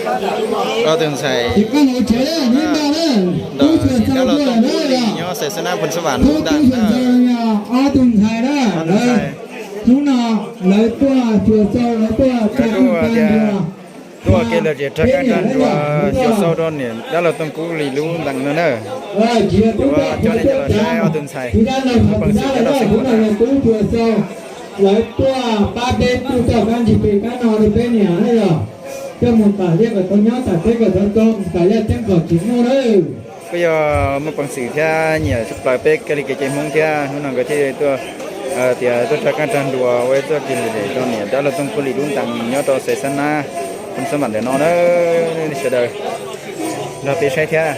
Ob tug ntxhais nrog sim dab laug Tooj Kub Lis nyob Xais Xab Nab Phoos Xab Vam lub ntaag na. Ob tug ntxhais na, hnub no lawv tuaj xyuas xau, lawv tuaj, tuaj kev lom zem rov qab nrog xyuas xau rau niam dab laug Tooj Kub Lis lub ntaag no na. Yuav coj nej los saib ob tug ntxhais lub peev xwm nyob rau Xeev Khuam na. Lawv tuaj pab peb tsuj txoj kab ntsig pes kab no rau peb niam na yog. Coj mus tam liaj kom tau nyob, tam teb kom tau tso, mus tam liaj teeb kom tsis muaj lawm. Kuj yog muaj peev xwm thiab nyiam tshaj plaws peb kab li kev cai Hmoob thiab hnub no nkawd thiaj tuaj, tias tuaj rov qab nrog nruas ua ib txoj kev lom zem rau niam dab laug Tooj Kub Lis lub ntaag nyob rau Xais Xab Nab Phoos Xab Vam ntawm no na. Sawv daws nrog peb saib thiab.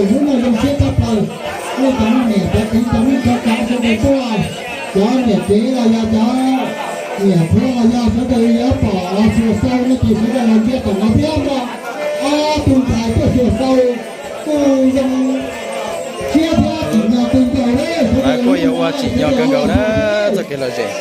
Hnub no zoo siab tshaj plaws, nej cov niam cov txiv cov neej cov tsav sawv daws tuaj, cov niam tsev los yog cov niam txiv los yog sawv daws yuav pom los xyuas xau no ces sawv daws los ntsia tom no thiab mog. Ob tug ntxhais tuaj xyuas xau kuj zoo siab thiab tsim nyog kawg nkaus li. Lawv kuj yuav ua tsim nyog kawg nkaus na txoj kev lom zem.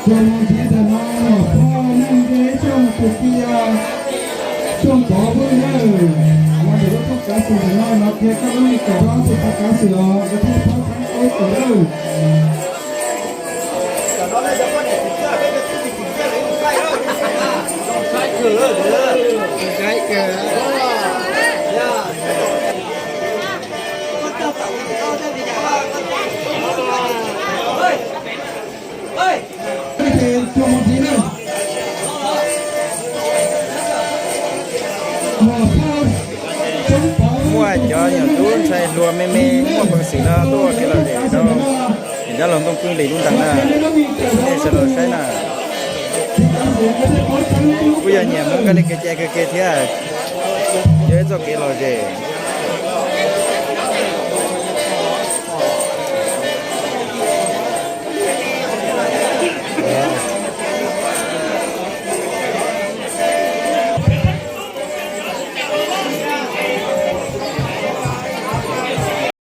Txuas mus ntxiv ntawm no los pog neej nce ib tsoom kwv tij, tsoom pov hwj na, los ntawm lub rooj kav xwm ntawm no los qhia koj lub me kaum ob tug pov kav xwm os, nkawd thiaj paub txeeb paub kawm lawm. Muaj cov nyuam tub ntxhais hluas me me muaj peev xwm no tuaj kev lom zem rau niam dab laug Tooj Kub Lis lub ntaag na. Nej sawv daws saib na. Kuj yog nyiam Hmoob kab li kev cai kawg kiag thiab. Yog ib txoj kev lom zem.